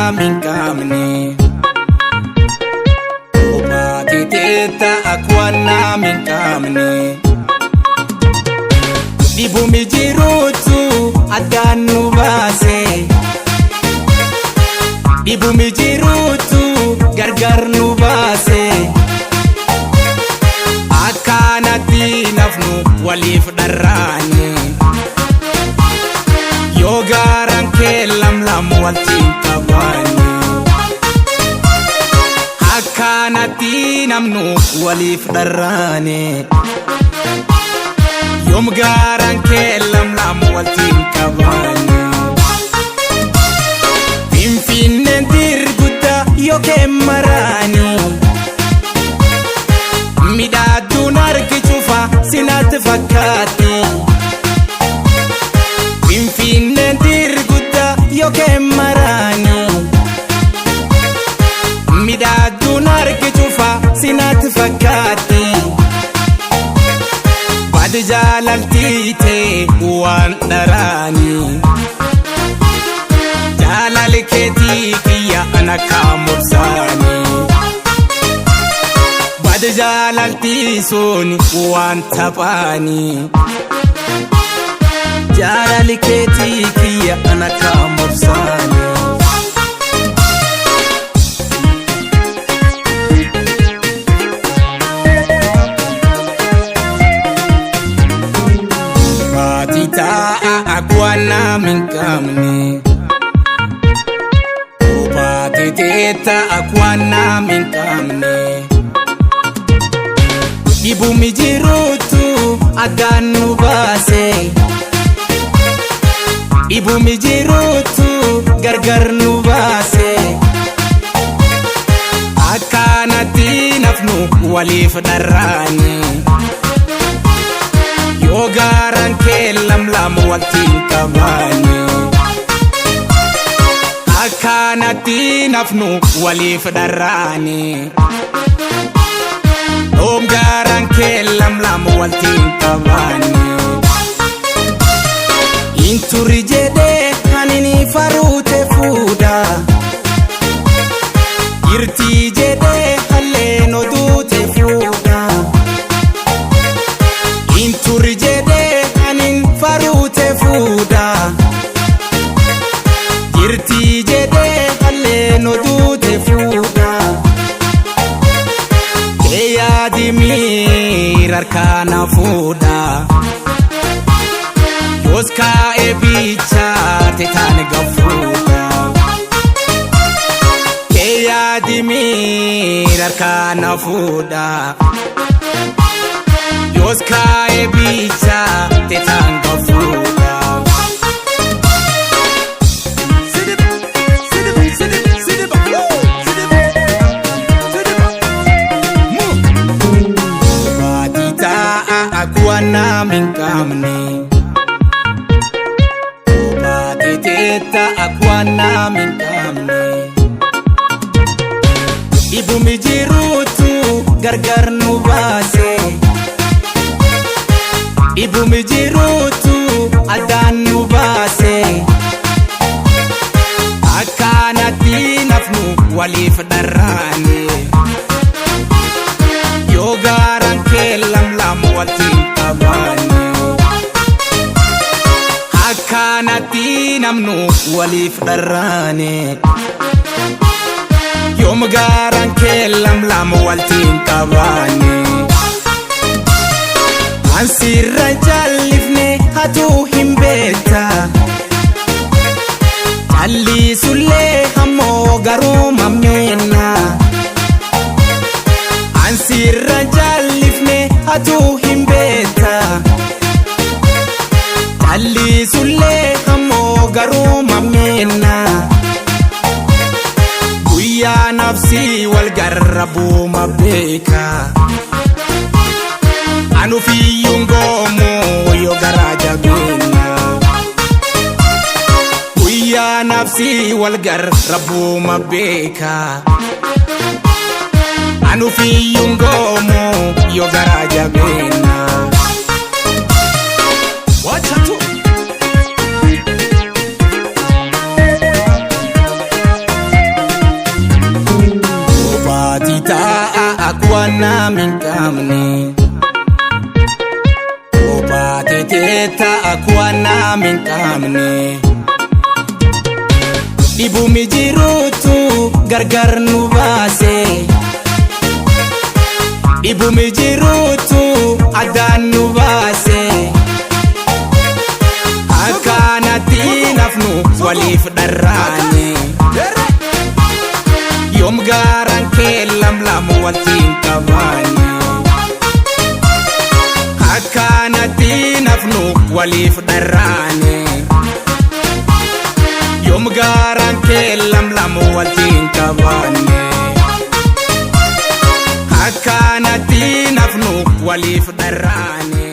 nam hin qabne. Kophaati teetta akka waan nam hin qabne. Dhibumi jiruutu addaan nu baase. Dhibumi jiruutu gargar nu baase. Akkanatti nafnu waliif dharraane. Yoo gaaraan kee lamlam waltiin qabaane. Akkanatti namnu waliif dharraane. Yoom gaaraan kee lamlam waltiin qabaane. Finfinneen dirguddaa yookiin maraani. Midhaadduun harki cufa sinaatti fakkaatti. Finfinneen dirguddaa yookiin maraani. Midhaadduun harki cufa sinaatti fakkaatti. Badi jaalaltiitee waan dharaani. Jaalali keetii kiyya ana kaamursaani. Badi jaalaltii sun waan taphaani. Jaalali keetii kiyya ana kaamursaani. Baati taa'a akka waan nam hin qabne. Kophaati teetta akka waan nam hin qabne. Dhibumi jiruutu addaan nu baase. Dhibumi jiruutu gargar nu baase. Akkanatti nafnu waliif dharraane. Yoo gaaraan kee lamlam waltiin qabaane. Akkanatti nafnu waliif dharraane. Yoom gaaraan kee lamlam waltiin qabaane. Inturri jedhee ani faruute fuudha. Jirtii jedhee halleen oduute fuudha. Inturri jedhee ani faruute fuudha. Jirtii jedhee halleen oduute fuudha. Kee yaadi miira harkaana fuudha. Yoos kaa'ee bichaate taane gafuudha. Kee yaadi miira harkaana fuudha. Yoos kaa'ee bichaate taan gafuudha. Sidib, sidib, sidib, sidib, sidib, sidib. Baati taa'a akka waan nam hin qabne. Baati teetta akka waan nam hin qabne. Dhibumi jiruutu gargar nu baase. Dhibumi jiruutu addaan nu baase. Akkanatti nafnu waliif dharraane. Yoo gaaraan kee lamlam waltiin qabaane. Akkanatti namnu waliif dharraane. Yoom gaaraan kee lamlam waltiin qabaane. Ansirra jallifne hatuu hin beekta. Callisullee ammoo garuu mammeenna. Ansirra jallifne hatuu hin beekta. Callisullee ammoo garuu mammeenna. Guyyaa nafsi wal garrabuuma beeka. Anufiyyuun goomu yoo garaa jabeenya. Guyyaa nafsi wal garrabuuma beeka. Anufiyyuun goomu yoo garaa jabeenya. Wacha tu. Dhibumi jiruutu gargar nu baase. Dhibumi jiruutu addaan nu baase. Akkanatti nafnu waliif dharraane. Yoom gaaraan kee lamlamu waltiin qabaane. Akkanatti nafnu waliif dharraane. Yoom gaaraan kee lamlamu waltiin qabaane. Akkanatti nafnu waliif dharraane.